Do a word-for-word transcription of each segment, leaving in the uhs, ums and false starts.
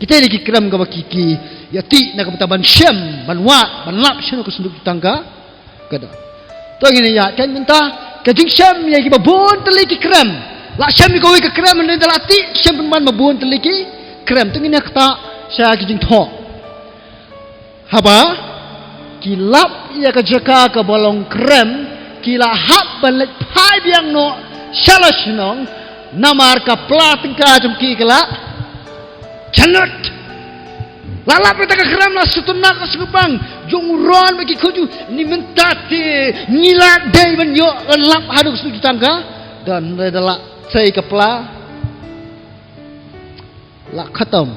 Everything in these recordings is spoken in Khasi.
Kita ïa ki krem kaba ki ki ïa tih na ka bynta ban shem, ban wad, ban lap shano ka sanduk jingtang ka. Ka don. To ngin ïa kan mynta ka jingshem ïa kiba bun tylli ki krem. La shem ïa kawei ka krem ne da la tih shem pynban ba bun tylli ki krem. To ngin ïa kata sha ki jingthoh. Haba ki lap ïa ka jaka kaba long krem, ki la hap ban leit phai biang noh sha la shnong, namar ka pla tyngka jong ki ka la jan lut. La lap ïa ka krem la shu tynnat la shu bang. Jong u Ron bad ki khun jong u, ni mynta te ngi la dei ban ïoh ban lap haduh shu tang ka. Don re da la sei ka pla. La khatam.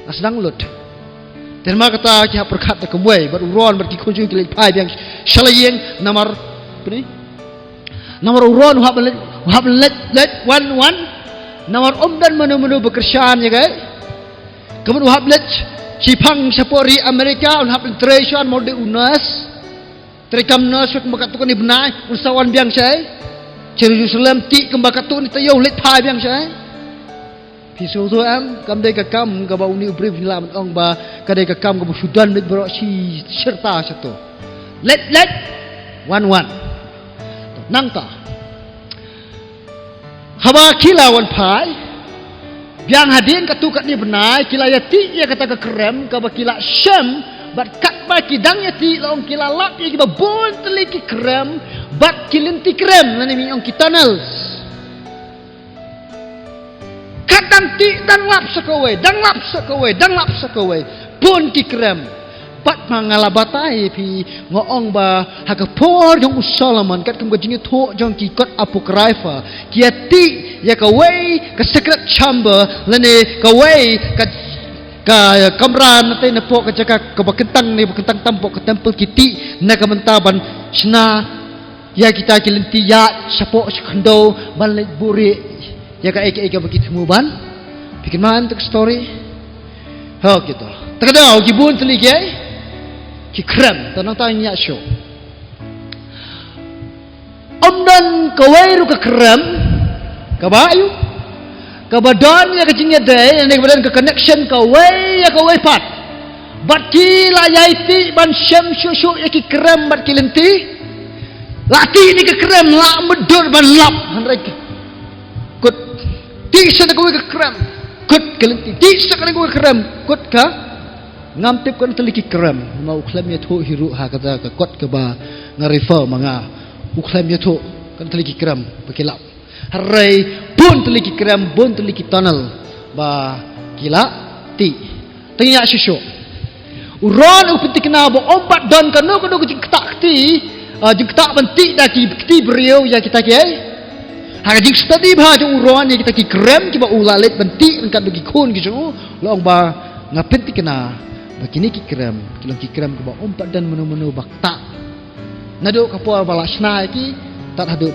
La sdang lut. Te namar kata ki hap pyrkhat da kumwei bad u Ron bad ki khun jong u ki leit phai biang sha la ïing namar pini. Namar u Ron u hap leit, u hap leit, leit wan wan. Namar ym don mano mano ba kyrshan ïa ka. Ka mut u hap leit shaphang shapoh ri Amerika, u hap leit trei shuh namar u dei u nurse. Trei kam nurse shuh kumba katto katne bnai, un sa wan biang sha Jerusalem, tih kumba katto katne taïew, leit phai biang sha. Phi sngewthuh em, kam dei ka kam kaba une u briew phi lah ban ong ba ka dei ka kam kaba shu don beit baroh shi shirta shato. Leit leit wan wan. To, nangta. Haba ki la wan phai biang hadien katto katne bnai, ki la ïa tih ïa kata ka krem kaba ki la shem, bad katba ki dang ïa tih la ong ki la lap ïa kiba bun tylli ki krem bad ki lynti krem, lane ngi ong ki tunnels. Kat dang tih, dang lap sa kawei, dang lap sa kawei, dang lap sa kawei. Bun ki krem. Bad ma nga la batai phi, nga ong ba ha ka por jong u Solomon, katkum ka jingïathuh jong ki kot Apocrypha, ki ïa tih ïa kawei ka secret chamber, lane kawei ka, ka kamra na te na pok ka jaka kaba kyntang ne ba kyntang tam pok ka temple, ki tih na ka bynta ban shna ïa kita ki lynti ïaid shapoh sha khyndew ban leit buhrieh ïa kaei kaei kaba ki thmu ban. Phi kynmaw em ïa ka story? Ho kito. Te ka dei ki bun tylli ki, ki krem, te nangta ngin ïa shu. Ym don kawei ruh ka krem kaba ïoh kaba don ïa ka jingïadei, ne kaba don ka connection kawei ïa kawei pat. Bad ki la ïai tih ban shem shuh shuh ïa ki krem bad ki lynti. La tih ne ka krem la mutdur ban lap, hynrei kut. Tih sa kawei ka krem, kut ka lynti. Tih sa kawei ka krem, kut ka. Ngam tip katno tylli ki krem. Ma u khlem ïathuh hi ruh ha kata ka kot kaba nga refer ma nga. U khlem ïathuh katno tylli ki krem ba ki lap. Hynrei bun tylli ki krem, bun tylli ki tunnel ba ki la tih. Te ngin ïa shisha. U Ron u pynthikna ba ym pat don kano kano ka jingktah kti, ah, jingktah ban tih da ki kti briew ïa kita kiei. Ha ka jingstudy bha jong u Ron ïa kita ki krem kiba u la leit ban tih ryngkat bad ki khun ki jong u, u la ong ba nga pynthikna ba kine ki krem ki long ki krem kiba ym pat don mano mano ba ktah. Naduh ka por ba la shna ïa ki, tad haduh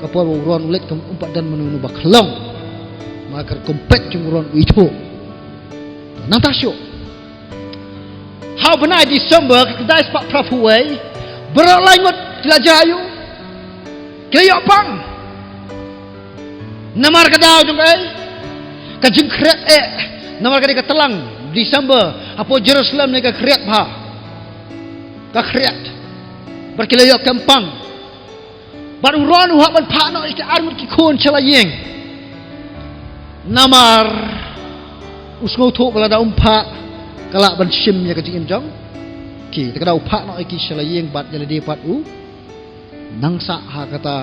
ka por ba u Ron u leit kam ym pat don mano mano ba khlong. Ma ka rukom peit jong u Ron u ithuh. Nangta shuh. Ha u bnai December ka khyndai spah phra phew wei, baroh lai ngut ki la jia ïa u. Ki la ïoh pang. Namar ka daw jong kaei? Ka jingkhriat eh. Namar ka dei ka tlang December hapoh Jerusalem ne ka khriat bha. Ka khriat. Bad ki la ïoh kem pang. Bad u Ron u hap ban phah noh ïa ki arngut ki khun sha la ïing. Namar u sngewthuh ba lada um phah ka lah ban shim ïa ka jingim jong ki. Te ka daw u phah noh ïa ki sha la ïing bad ïa lade pat u nang sah ha kata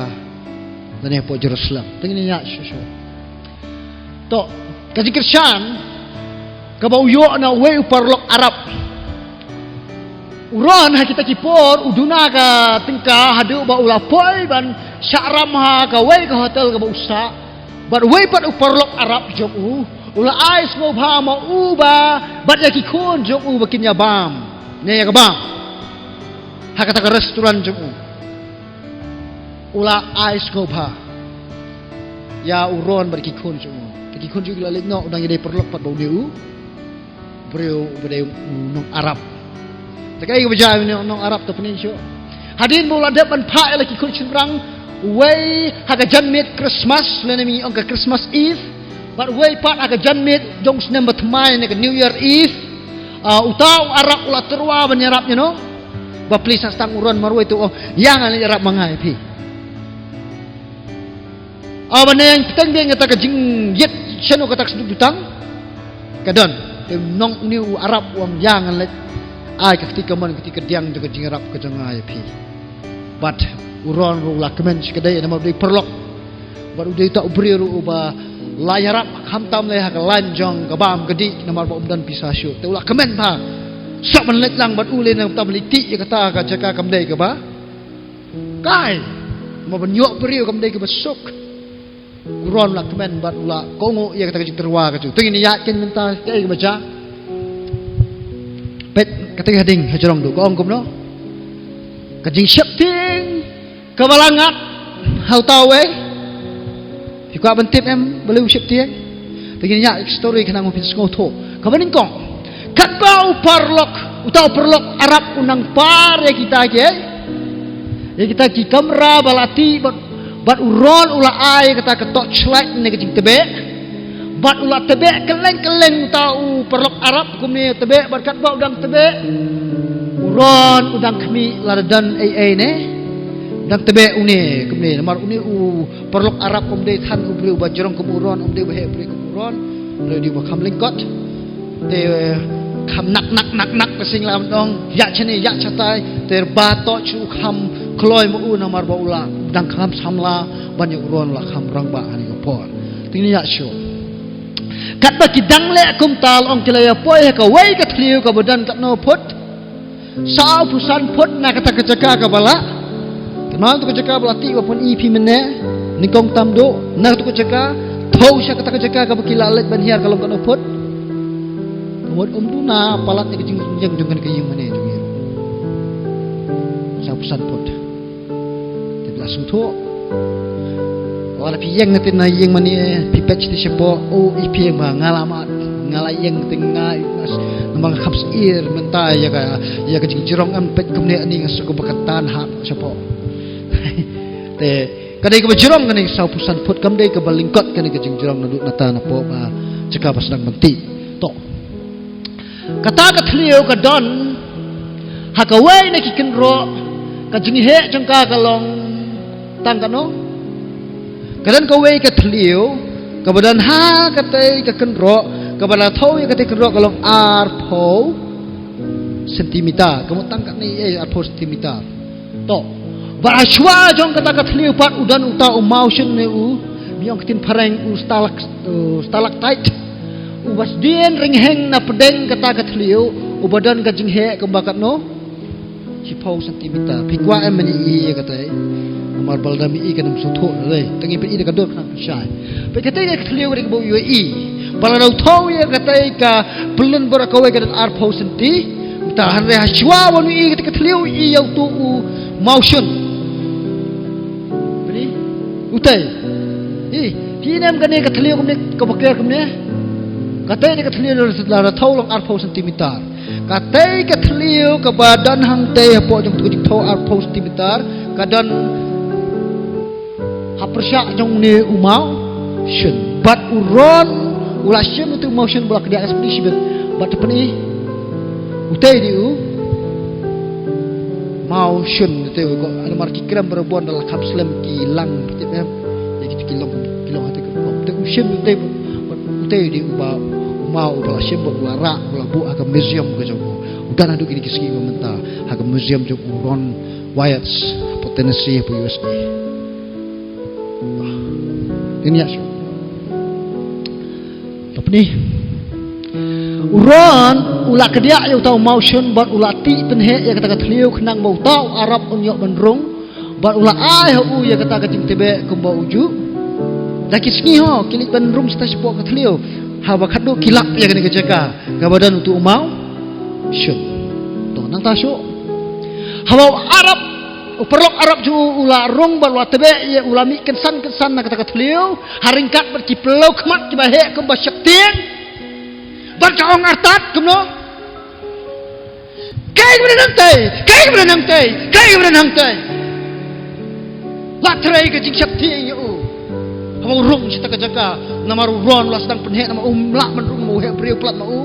lane hapoh Jerusalem. Te ngin ïa shu shu. To, ka jingkyrshan kaba u ïoh na uwei u paralok Arab. U Ron ha kita ki por u duna ka tyngka haduh ba u la poi ban shah ram ha kawei ka hotel kaba u sah. Bad uwei pat u paralok Arab jong u u la ai sngewbha ma u ba bad ïa ki khun jong u ba kin ïa bam ne ïa ka bam ha kata ka restaurant jong u. U la ai sngewbha ïa u Ron bad ki khun jong u. Te ki khun jong u ki la leit noh, u dang ïadei paralok pat bad une u briew uba dei u nong Arab. Te kaei kaba jia u nong Arab, to pynshai shuh. Hadien ba u la dep ban phah ïa la ki khun shynrang, uwei ha ka janmiet Christmas, lane ngi ong ka Christmas Eve, Bad wei pat ha ka janmiet jong u snem ba thymmai ne ka New Year Eve, ah, uta u Arab u la tyrwa ban ïarap, you know. Ba pli sa stang u Ron marwei, te u ong, ïa ngan leit ïarap ma nga ïa phi. Ah, ba neng pteng biang kata ka jingïeit shano kata ka sduk jutang. Ka don. Te u nong une u Arab u ong, ïa ngan leit ai ka kti kamon kti kadiang jong ka jingïarap ka jong nga ïa phi. Bad u Ron ruh u la kmen shikatdei namar u dei paralok. Bad u dei uta u briew ruh uba la ïarap khamtam lei ha ka lain jong ka bam ka dih namar ba um don pisa shuh. Te u la kmen bha. Sop ban leit lang bad u lei namar ba leit tih ïa kata ka jaka kam dei kaba kai. Namar ban ïoh briew kam dei kaba suk. U Ron u la kmen bad u la kohnguh ïa kata ka jingtyrwa ka jong u. Te ngin ïa ïaid mynta kaei kaba jia. Peit kata ka ding ha jrong duh ka ong kumno. Ka jingsheptieng kaba la ngat ha uta uwei. Phi kwah ban tip em balei u sheptieng? Te ngin ïa ïa ka story khnang ba phin sngewthuh. Kaba nyngkong, katba u paralok, uta u paralok Arab u nang par ïa kita kiei, ïa kita ki kamra ba la tih bad, bad u Ron u la ai kata ka torchlight ne ka jingtbeh. Bad u la tbeh kylleng kylleng uta u paralok Arab kumne tbeh bad katba u dang tbeh, u Ron u dang khmih lada don ei ei ne. U dang tbeh une kumne namar une u paralok Arab um dei than u briew ba jrong kum u Ron, um dei ba heh briew kum u Ron. U dei ba kham lyngkot. Te kham nak nak nak nak ka sing lam dong ïa shane ïa shatai. Te ba to shu kham kloi ma u namar ba u la dang kham samla ban ïa u Ron la kham rangbah ha kane ka por. Te ngin ïa shu. Katba ki dang leh kumta la ong ki la ïa poi ha kawei ka thliew kaba don katno phut. Sawphew san phut na kata ka jaka kaba la. Kynmaw tu ka jaka ba la tih ba pun i phi mynne. Nyngkong tam duh na tu ka jaka. Thew sha kata ka jaka kaba ki la leit ban hiar ka long katno phut. Wat um duna palat ïa ka jingïeng jong kane ka ïing mane jong ngi. Sawphew san phut. Te phi la sngewthuh. Wat la phi ïeng na te na ïing mane phi peit shatei shapoh, o i phi ïeng ba nga la mad, nga la ïeng te nga i mas namar nga kham syier mynta ïa ka, ïa ka jingjrong em peit kumne ani nga sngewbha ba ka tan ha shapoh. Te ka dei kaba jrong kane sawphew san phut kam dei kaba lyngkot kane ka jingjrong naduh nata napoh ba jaka ba sdang ban tih. To. Kata ka thliew ka don ha kawei na ki kynroh ka jingheh jong ka ka long tang kano. Ka don kawei ka thliew kaba don ha katei ka kynroh kaba la thew ïa katei kynroh ka long arphew sentimeter. Ka mut tang kane ei arphew sentimeter. To. Ba shuwa jong kata ka thliew pat u don uta u mawshun ne u, ngi ong ktien phareng u stalak-, u stalactite. Uba sdien ryngheng na pdeng kata ka thliew uba don ka jingheh kumba katno? Shiphew sentimeter. Phi kwah em ban i ïa katei? Namar ba lada ym i kan ym sngewthuh lei. Tang i phi i da ka dur khnang shai. Peit katei ka thliew ka dei kaba u ïohi. Ba la dei u thew ïa katei ka pyllun bor kawei ka don arphew senti. Mynta hynrei ha shuwa ba u ïohi katei ka thliew u ïohi ïa utu u mawshun. Peit utei. I, phi i nem kane ka thliew kumne kaba ker kumne. Katei ne ka thliew la, la thew long arphew sentimeter. Katei ka thliew kaba don hangtei hapoh jong tu ka jingthew arphew sentimeter ka don ha pyrshah jong une u mawshun. Bad u Ron u la shim utu u mawshun ba la kdiah ka spni shibit. Bad te pyni utei dei u mawshun utei u ko namar ki krem barabor da la kham slem ki lang ki tip em. Ïa kitu ki long ki long ha te ka kom. Te u shim utei bad utei dei u ba u maw u ba la shim bad u la rah u la buh ha ka museum ka jong u. U don haduh kine ki sngi ba mynta ha ka museum jong u Ron Wyatt hapoh Tennessee hapoh U S A. Ngin ïa shu. Bapni. U Ron u la kdiah ïa uta u mawshun bad u la tih pynheh ïa kata ka thliew khnang ba uta u Arab un ïoh ban rung bad u la ai ha u ïa kata ka jingtbeh kumba u ju. Da ki sngi ho ki leit ban rung shatai shapoh ka thliew. Haba khatduh ki lap ïa kane ka jaka kaba don utu u mawshun. To nangta shuh. Haba u Arab, u paralok Arab jong u u la rung bad u la tbeh ïa u la mih kynsan kynsan na kata ka thliew ha ryngkat bad ki pyllew khmat kiba heh kumba sheptieng. Bad ka ong artat kumno? Kaei kaba don hangtei, kaei kaba don hangtei, kaei kaba don hangtei. La trei ka jingsheptieng ïa u. Ba u rung sha kata ka jaka, namar u Ron u la sdang pynheh, namar um lah ban rung, ma u heh briew palat ma u.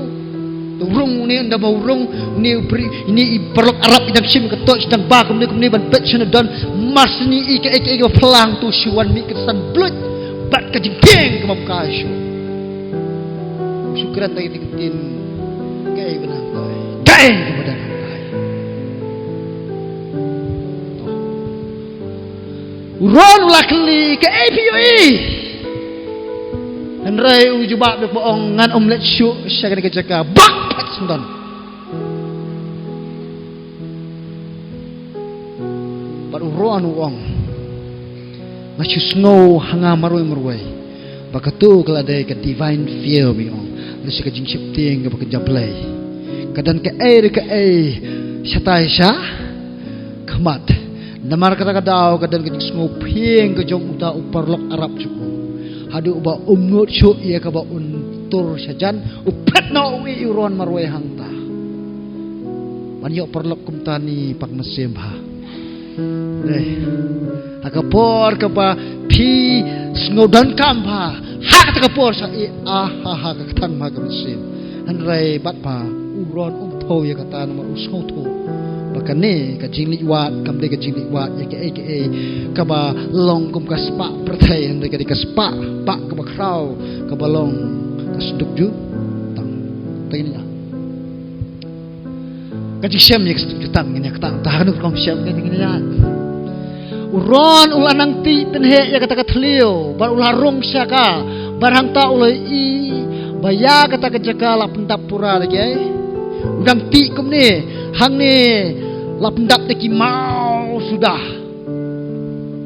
Te u rung une, ynda ba u rung une u briew, ine i paralok Arab i dang shim ka torch, i dang ba kumne kumne ban peit shano don, mar shu ïohi kaei kaei kaba phlang, to shu wan mih ka san bluit bad ka jingtieng kaba ym kai shuh. Shu kren da ka ktien, kaei ba nang tai, kaei kaba dang nang tai. U Ron u la kylli, kaei phi ïohi? Hynrei u jubab beit ba ong, ngan ym leit shuh sha kane ka jaka, bad phet sngewdon. Bad u Ron u ong, nga shu sngew ha nga marwei marwei ba kato ka la dei ka divine fear ba ong, lane ka jingsheptieng kaba kynja Blei. Ka don kaei re kaei shatai sha khmat. Namar kata ka daw ka don ka jingsngewphieng ka jong uta u paralok Arab jong u. Haduh ba um nud shuh ïa kaba un tur sha jan, u phet noh u ïohi u Ron marwei hangta. Ban ïoh paralok kumta ne pat mynsiem bha. Dei, ha ka por kaba phi sngewdonkam bha, ha kata ka por sa ïohi, ah, ha, ha ka kthang bha ka mynsiem. Hynrei bad ba u Ron um thew ïa kata, namar u sngewthuh ba kane ka jingleit wad kam dei ka jingleit wad ïa kaei kaei kaba long kum ka spah pyrthei, hynrei ka dei ka spah, spah kaba khraw, kaba long ka synduk jutang. Te ngin ïa ka jingshem ïa ka synduk jutang, ngin ïa kata, ta ha kano ka rukom shem, ngin ïa. U Ron u la nang tih pynheh ïa kata ka thliew, bad u la rung sha ka, bad hangta u la ïohi ba ïa kata ka jaka la pyndap pura da ki, u dang tih kumne, hangne la pyndap da ki maw suda.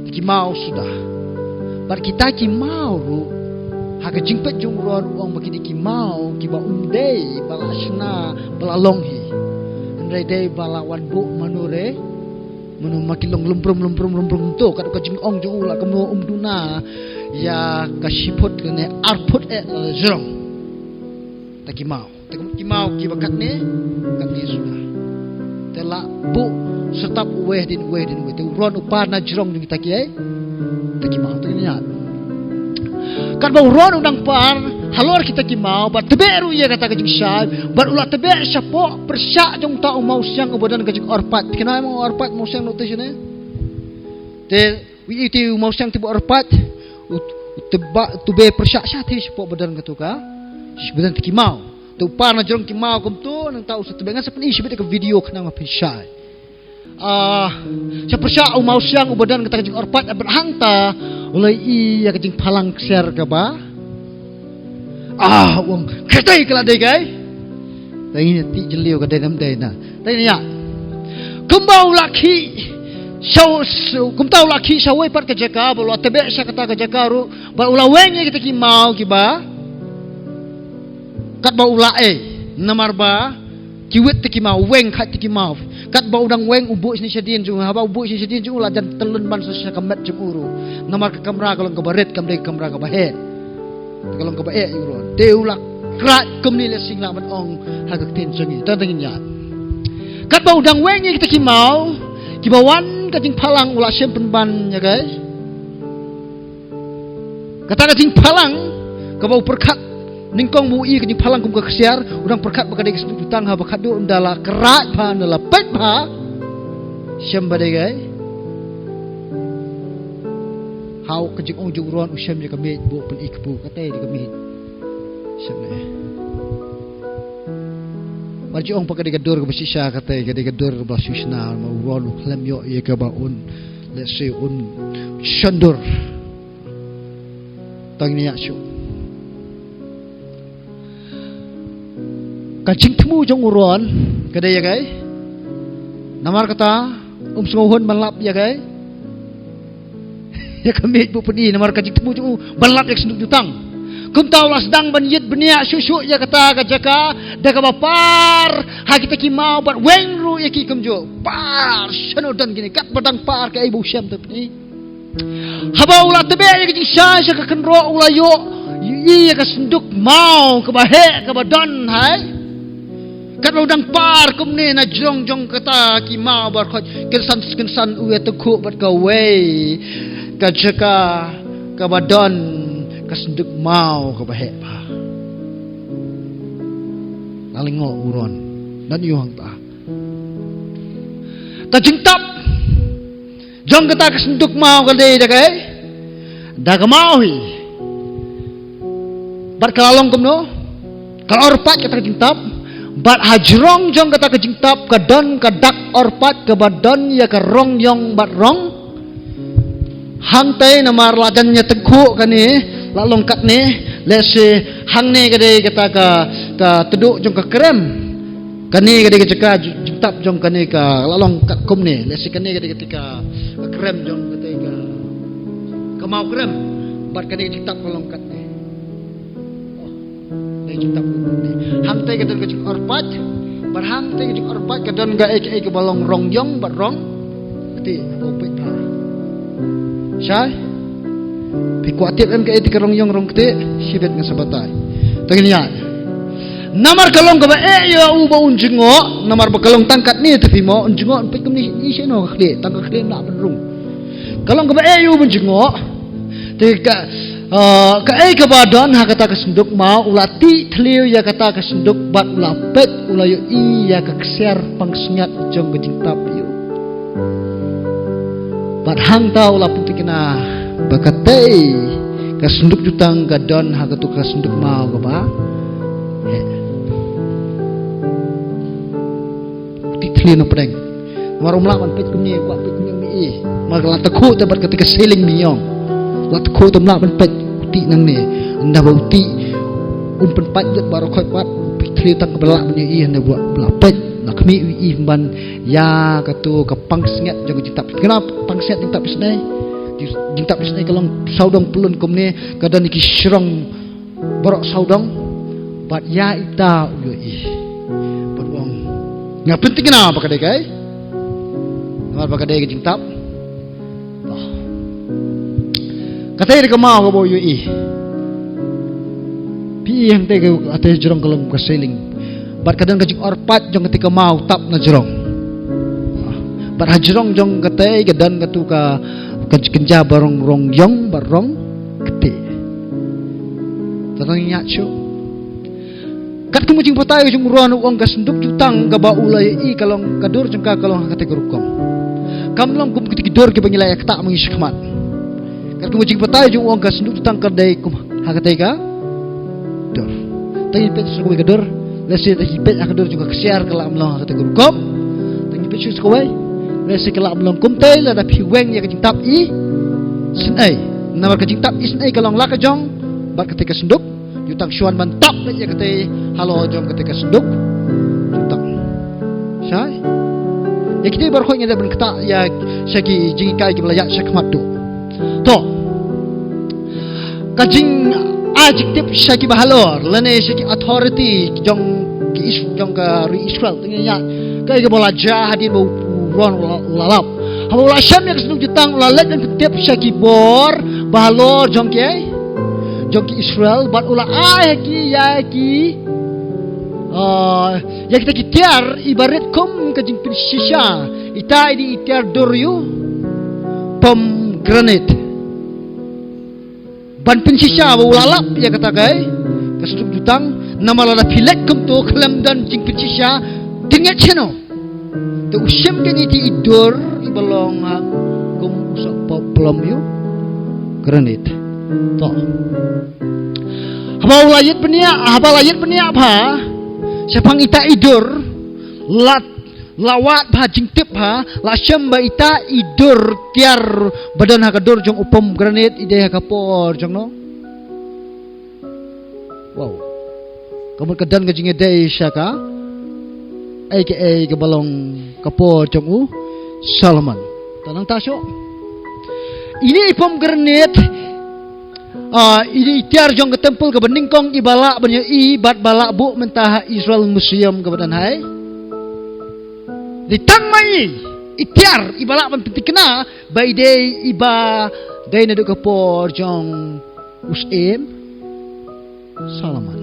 Da ki maw suda. Bad kita ki maw ruh, ha ka jingpeit jong u Ron u ong ba kine ki maw kiba um dei ba la shna ba la long hi. Hynrei dei ba la wan buh mano re mano, ma ki long lymbrum lymbrum lymbrum to, kat ka jingong jong u la kumno um duna ïa ka shi phut lane ar phut eh la jrong. Ta ki maw, ta ki maw kiba katne katne suda. Te la buh shatap uwei hadien uwei hadien uwei. Te u Ron u par na jrong jong kita ki, eh, ta ki maw, te ngin ïa. Katba u Ron u dang par halor kita ki maw, bad tbeh ruh ïa kata ka jingshai, bad u la tbeh shapoh pyrshah jong uta u mawsiang uba don ka jingorpait. Phi kynmaw mo orpait, mawsiang noh te shane? Te u ïohi te u mawsiang te ba orpait, u, u tbeh, u tbeh pyrshah shatei shapoh ba don kato ka, ba don ta ki maw. Te u par na jrong ki maw kumto, nangta u sa tbeh, ngan sa pyni shibit ka video khnang ba phin shai. Ah, sha pyrshah u mawsiang uba don kata ka jingorpait, bad hangta u la ïohi ïa ka jingphalang ksiar kaba, ah, u ong, katei ka la dei kaei. Te ngin ïa tih jylliew ka dei ne ym dei na. Te ngin ïa. Kumba u la khih sha, kumta u la khih sha wei pat ka jaka, bad u la tbeh sha kata ka jaka ruh, bad u la weng ïa kita ki maw kiba, katba u la ei, namar ba ki wit ta ki maw, weng khat ta ki maw. Katba u dang weng u buh shane shadien jong u, haba u buh shane shadien jong u la jan tyllun ban sa sha ka met jong u ruh. Namar ka kamra ka long kaba rit, kam dei ka kamra kaba heh. Te ka long kaba eh ïa u Ron. Te u la khrad kumne, lehse lah ban ong ha ka ktien jong ngi. Te ngin ïa. Katba u dang weng ïa kita ki maw kiba wan ka jingphalang, u la shem pynban ïa kaei. Kata ka jingphalang kaba u pyrkhat, nyngkong ba u ïohi ka jingphalang kum ka ksiar, u dang pyrkhat ba ka dei ka synduk jutang, haba khatduh ynda la khrad bha, ynda la peit bha, shem ba dei kaei. Ha u ka jingong jong u Ron u shem ïa ka miej, buh pyni kpu, katei dei ka miej. Shem ne. Ba jingong pat ka dei ka dur kaba shisha, katei ka dei ka dur ba shu shna, ma u Ron u khlem ïoh ïa kaba un, lehse un shon dur. Tang nia shu. Ka jingthmu jong u Ron ka dei ïa kaei? Namar kata um sngewhun ban lap ïa kaei? Ïa ka miej buh pyni, namar ka jingthmu jong u ban lap ïa ka synduk jutang. Kumta u la sdang ban ïit bniah shuh shuh ïa kata ka jaka da kaba par ha kita ki maw bad weng ruh ïa ki kumjuh. Par shano don kine, katba dang par kaei ba u shem te pyni. Haba u la tbeh ïa ka jingshai sha ka kynroh, u la ïoh ïa ka synduk maw kaba heh kaba don, hai. Katba u dang par kumne, na jrong jong kata ki maw baroh kynsan kynsan u ïa tyngkhuh bad kawei ka jaka kaba don ka synduk maw kaba heh bha. Nga lyngngoh u Ron. Don ïa u hangta. Ka jingtap jong kata ka synduk maw ka dei da kaei? Da ka maw hi. Bad ka la long kumno? Ka la orpait kata ka jingtap. Bad hajrong jong kata ka jingtap ka don ka dak orpait kaba don ïa ka rong ïong bad rong. Hangtei namar la jan ïa tyngkhuh kane, la long katne, lehse hangne ka dei kata ka, ka tduh jong ka krem. Kane ka dei ka jaka ju-, jingtap jong kane ka, la long katkum ne, lehse kane ka dei kata ka, ka krem jong kata ka, ka maw krem. Bad kane ka jingtap ka long katne. Oh, dei jingtap. Hangtei ka don ka jingorpait. Bad hangtei ka jingorpait ka don kaei kaei kaba long rong ïong bad rong kti. Haba u peit bha. Shai. Phi kwah tip em kaei te ka rong ïong rong kti? Shibit nga sa batai. Te ngin ïa. Namar ka long kaba eh ïa u ba un jngoh, namar ba ka long tang katne te phi mo, un jngoh un peit kumne, i shano ka khlieh, tang ka khlieh mlah ban rung. Ka long kaba eh ïa u ban jngoh. Te ka, ah, kaei kaba don ha kata ka synduk maw, u la tih thliew ïa kata ka synduk bad u la peit, u la ïohi ïa ka ksiar pansngiat jong ka jingtap ïa u. Bad hangta u la pynthikna ba katei ka synduk jutang ka don ha katu ka synduk maw kaba heh. Tih thliew na pdeng. Namar um lah ban peit kumne, kwah peit kumne, ym i. Namar la tyngkhuh te bad kata ka ceiling ym i ong. La tyngkhuh te um lah ban peit, u tih nangne. Ynda ba u tih, um pynpait lut baroh khoit pat, peit thliew tang kaba lah ban ïohi, ynda ba la peit, la khmih u i ban ïa katu ka pansngiat jong ka jingtap. Kane pansngiat jingtap isynei. Jing-, jingtap isynei ka long sawdong pyllun kumne, ka don ki shrong baroh sawdong, bad ïa ita u ïohi. Bad u ong, nga pynthikna ba ka dei kaei? Namar ba ka dei ka jingtap. Bah. Katei dei ka maw kaba u ïohi. Phi i hangtei ka, katei jrong ka long ka ceiling. Bad ka don ka jingorpait jong katei ka maw tap na jrong. Bad ha jrong jong katei ka don katu ka, ka kynja ba rong rong ïong bad rong kti. Te nang ïa shu. Katkum ka jingbatai jong u Ron u ong ka synduk jutang kaba u la ïohi ka long ka dur jong ka ka long ha katei ka rukom. Kam long kum kitei ki dur kiba ngi la ïa ktah ma ngi shakhmat. Katkum ka jingbatai jong u ong ka synduk jutang ka dei kum ha katei ka dur. Te ngin peit sa kawei ka dur. Lehse te ngin peit ha ka dur jong ka ksiar ka la ym long ha katei ka rukom. Te ngin peit shuh sa kawei. Lehse ka la ym long kumtei lada phi weng ïa ka jingtap isynei. Namar ka jingtap isynei ka long la ka jong bad katei ka synduk jutang. Shuwa ban tap ïa katei halor jong katei ka synduk jutang. Shai. Ïa kitei baroh ngi dei ban ktah ïa sha ki jinghikai kiba la ïaid shakhmat tu. To. Ka jingai jingtip sha kiba halor lane sha ki authority jong ki Is-, jong ka ri Israel. Te ngin ïa, kaei kaba la jia hadien ba u Ron u la, u la lap. Haba u la shem ïa ka synduk jutang u la leit ban pyntip sha ki bor ba halor jong ki, jong ki Israel bad u la ai ha ki ïa ki, ah, ïa kita ki tiar iba rit kum ka jingpynshisha. Ita i dei i tiar dur ïa u pomegranate. Ban pynshisha ba u la lap ïa kata kaei ka synduk jutang, namar lada phi leit kumto khlem don jingpynshisha, te ngeit shano? Te u shim kane te i dur iba long ha kum u soh pop plom ïa u granate. To. Haba u la ïit bniah, haba la ïit bniah bha shaphang ita i dur, la la wad bha jingtip bha, la shem ba ita i dur tiar ba don ha ka dur jong u pomegranate i dei ha ka por jong no. Wow. Ka mut ka don ka jingïadei sha kaei kaei kaba long ka por jong u Solomon. Te nangta shuh. Ine i pomegranate Ah, i, i tiar jong ka temple kaba nyngkong iba lah ban ïohi bad ba lah buh mynta ha Israel Museum kaba don ha. Dei tang ma i, i tiar iba lah ban pynthikna ba i dei iba dei naduh ka por jong u syiem Solomon.